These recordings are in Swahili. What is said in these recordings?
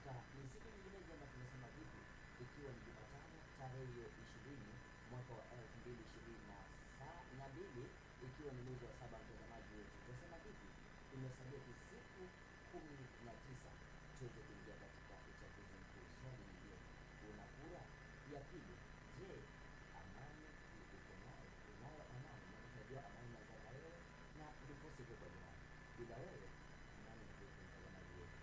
Hakika ni siku nyingine njema, tunasema vipi, ikiwa ni Jumatano tarehe hiyo 20 mwaka wa 2022, ikiwa ni mwezi wa saba. Mtazamaji wetu, tunasema vipi, imesalia tu siku 19 tuweze kuingia katika uchaguzi mkuu. Swali ni je, una kura? Ya pili, je, amani uko nayo? Unayo amani? Na tunajua amani inaanza na wewe na ndiposa iko kwa jirani. Bila wewe amani ni vipi, mtazamaji wetu?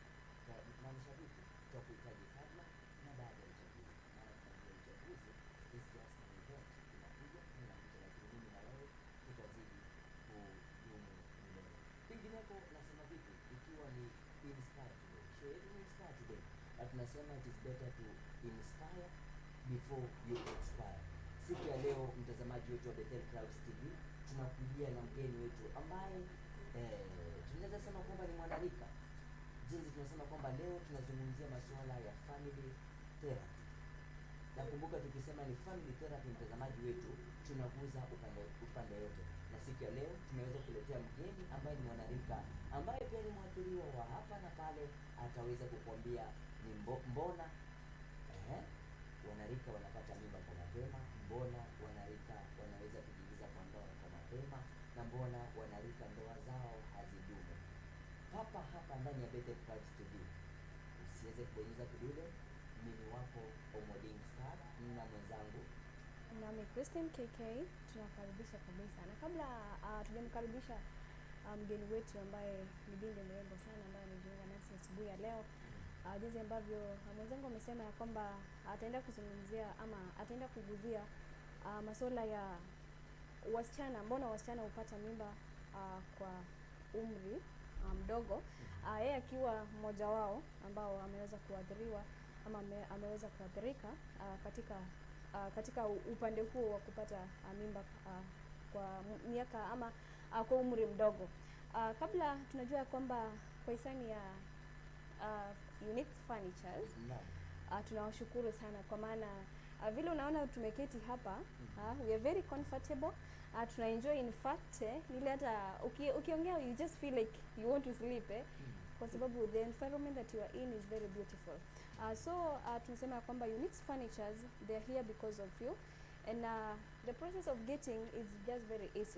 Maanisha vipi? Twakuhitaji kabla na baada ya uchaguzi, maana tunajua uchaguzi is just an event, inakuja na inapita, lakini mimi na wewe tutazidi kudumu milele. Kwingineko nasema vipi, ikiwa ni Inspire Today, show yetu ni Inspire Today, na tunasema it is better to inspire before you expire. Siku ya leo, mtazamaji wetu wa Bethel Clouds TV, tunakujia na mgeni wetu ambaye tunaweza sema kwamba ni mwanarika, jinsi tunasema kwamba leo tunazungumzia masuala ya family therapy. Nakumbuka tukisema ni family therapy, mtazamaji wetu, tunaguza upande upande yote, na siku ya leo tumeweza kuletea mgeni ambaye ni mwanarika, ambaye pia ni mwathiriwa wa hapa na pale. Ataweza kukuambia ni mbona wanarika wanapata mimba kwa mapema, mbona wanarika wanaweza kujiingiza kwa ndoa kwa mapema, na mbona wanarika ndoa zao hazidumu. Papa hapa ndani ya Bethel Clouds TV, usiweze kubonyeza kidude. Mimi wako Omoding Star na mwenzangu Nami Christine KK, tunakaribisha kabisa. Na kabla tujamkaribisha mgeni wetu ambaye ni binti mrembo sana ambaye amejiunga nasi asubuhi ya leo, jinsi ambavyo mwenzangu amesema ya kwamba ataenda kuzungumzia ama ataenda kuguzia masuala ya wasichana, mbona wasichana hupata mimba kwa umri mdogo, yeye akiwa mmoja wao ambao ameweza kuathiriwa ama ameweza kuathirika katika upande huo wa kupata mimba kwa miaka ama kwa umri mdogo. Kabla tunajua kwamba kwa hisani ya Unique Furnitures, tunawashukuru sana kwa maana vile unaona tumeketi hapa, we are very comfortable, tuna enjoy. In fact, nile hata ukiongea you just feel like you want to sleep, kwa sababu the environment that you are in is very beautiful. So tunasema ya kwamba Unique Furnitures, they are here because of you, and the process of getting is just very easy.